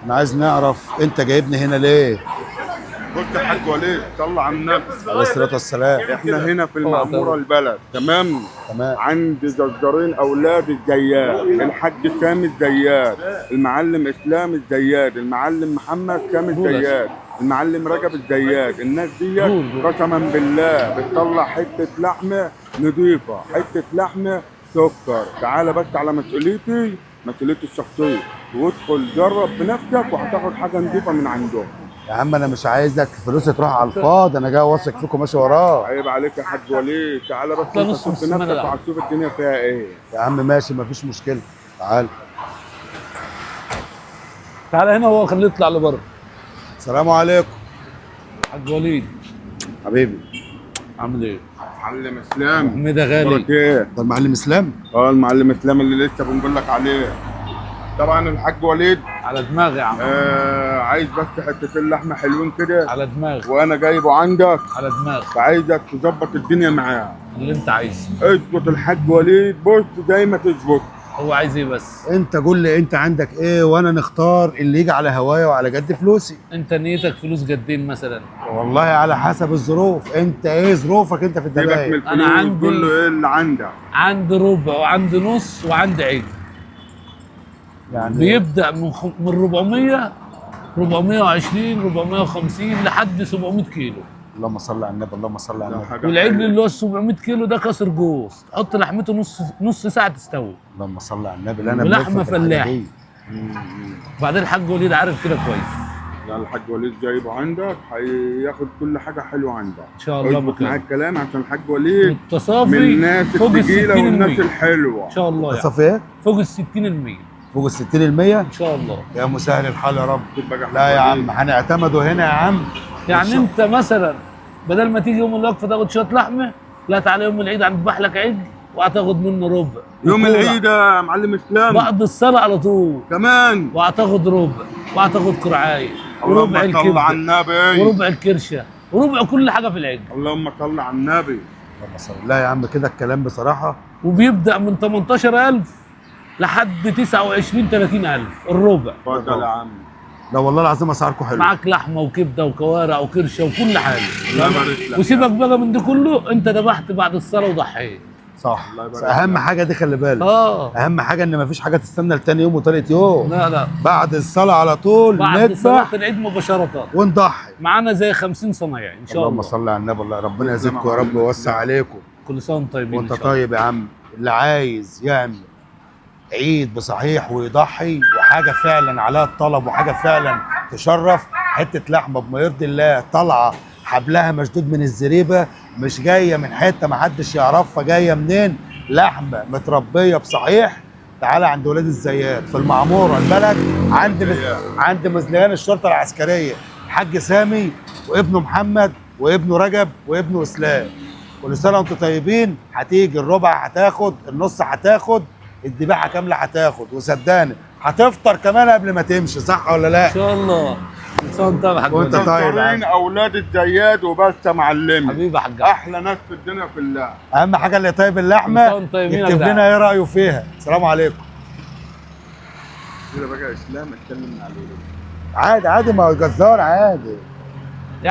انا عايز نعرف انت جايبني هنا ليه؟ بص يا حاج وليد، صلى على النبي. عليه الصلاة والسلام. احنا هنا في المعمورة البلد، تمام؟ تمام. عند جزارين اولاد الزيات، الحاج سامي الزيات، المعلم اسلام الزيات، المعلم محمد سامي الزيات، المعلم رجب الزيات. الناس دي قسما بالله بتطلع حتة لحمه نظيفة، حتة لحمه سكر. تعالى بس على مسؤوليتي، مسؤوليتي الشخصية، وادخل جرب بنفسك وهتاخد حاجة نظيفة من عندهم. يا عم انا مش عايزك فلوسي تروح على الفاضي، انا جاي واثق فيكم ماشي وراه. عيب عليك يا حاج وليد، تعالى بس لا انت نص شوف نص بنفسك ملعب. وهتشوف الدنيا فيها ايه. يا عم ماشي، مفيش مشكلة، تعال. تعالى هنا، هو خليه يطلع لبره. السلام عليكم. حاج وليد. حبيبي. عامل ايه؟ معلم اسلام. حميده غالي. اخبارك ايه؟ ده المعلم اسلام؟ اه المعلم اسلام اللي لسه بنقول لك عليه. طبعا الحاج وليد على دماغي يا عم. عايز بس حتتين لحمه حلوين كده، على دماغي. وانا جايبه عندك، على دماغي. فعايزك تظبط الدنيا معاه. اللي انت عايزه. اظبط الحاج وليد، بص زي ما تظبط. هو عايز ايه بس؟ انت قول لي انت عندك ايه وانا نختار اللي يجي على هوايا وعلى جد فلوسي. انت نيتك فلوس قدين مثلا؟ والله على حسب الظروف، انت ايه ظروفك انت في سيبك من الدبايب؟ الفلوس، أنا عندي- قول له ايه اللي عندك. عندي ربع وعندي نص وعندي عجل. يعني بيبدا من 400، 420، 450 لحد 700 كيلو. اللهم صل على النبي، اللهم صل على ده النبي. حاجة والعجل حلوة. اللي هو ال 700 كيلو ده كسر جوز، تحط لحمته نص نص ساعة تستوي. اللهم صل على النبي. لا انا ولحمة بنفهم في الحاجة فلاح. دي. وبعدين الحاج وليد عارف كده كويس. لا الحاج وليد جايبه عندك، هياخد كل حاجة حلوة عندك ان شاء الله. اظبط مكان معاك الكلام عشان الحاج وليد من التصافي الناس فوق ال الثقيلة 60 والناس المية. الحلوة. ان شاء الله يعني. صافي ايه؟ فوق ال 60 المية. فوق ال 60 المية؟ ان شاء الله. يا مسهل الحال يا رب. تبقى يا حاج لا يا وليد. عم هنعتمدوا هنا يا عم. يعني انت مثلا بدل ما تيجي يوم الوقفة تاخد شوية لحمه، لا تعالى يوم العيد هنذبح لك عجل وهتاخد منه ربع. يوم وكورة. العيد يا معلم اسلام بعد الصلاة على طول. كمان. وهتاخد ربع وهتاخد كرعايه وربع اللهم صل على الكبده النبي. وربع الكرشه وربع كل حاجة في العجل. اللهم صل على النبي. اللهم صل. لا يا عم كده الكلام بصراحة. وبيبدا من 18000 لحد 29 30000 الربع. اتفضل يا عم. لا والله العظيم اسعاركم حلوة. معاك لحمه وكبده وكوارع وكرشه وكل حاجة. الله يبارك لك. وسيبك بقى من ده كله، انت ذبحت بعد الصلاة وضحيت. صح. الله يبارك اهم لك. حاجة دي خلي بالك. اه. اهم حاجة ان مفيش حاجة تستنى لتاني يوم وتالت يوم. لا لا، بعد الصلاة على طول بعد صلاة نذبح العيد مباشرة ونضحي. معانا زي 50 صنايعي ان شاء اللهم الله. صل على النبي. الله ربنا يزيدكم يا رب ويوسع عليكم. كل سنة وانتم طيبين. وانت إن شاء الله. طيب يا عم. اللي عايز يعمل عيد بصحيح ويضحي وحاجه فعلا عليها الطلب وحاجه فعلا تشرف، حتة لحمه بما يرضي الله طالعه حبلها مشدود من الزريبه، مش جاية من حتة ما حدش يعرفها جاية منين، لحمه متربيه بصحيح. تعالى عند ولاد الزيات في المعمورة البلد، عند مزليان الشرطة العسكرية، الحاج سامي وابنه محمد وابنه رجب وابنه اسلام. كل سنة وانتم طيبين. هتيجي الربع هتاخد، النص هتاخد، الذبيحة كاملة هتاخد، وصدقني هتفطر كمان قبل ما تمشي، صح ولا لا؟ ان شاء الله. كل سنة وانت طيب يا حاج وانت وليد. طيب يا عم. جزارين اولاد الزياد وبس يا معلمي. حبيبي يا حاج. احلى ناس في الدنيا كلها. اهم حاجة اللي طيب كل اللحمة سنة وانتم طيبين يا يكتب جدعان. لنا ايه رايه فيها. السلام عليكم. كده بقى يا اسلام اتكلم عليه. عادي عادي، ما هو جزار عادي.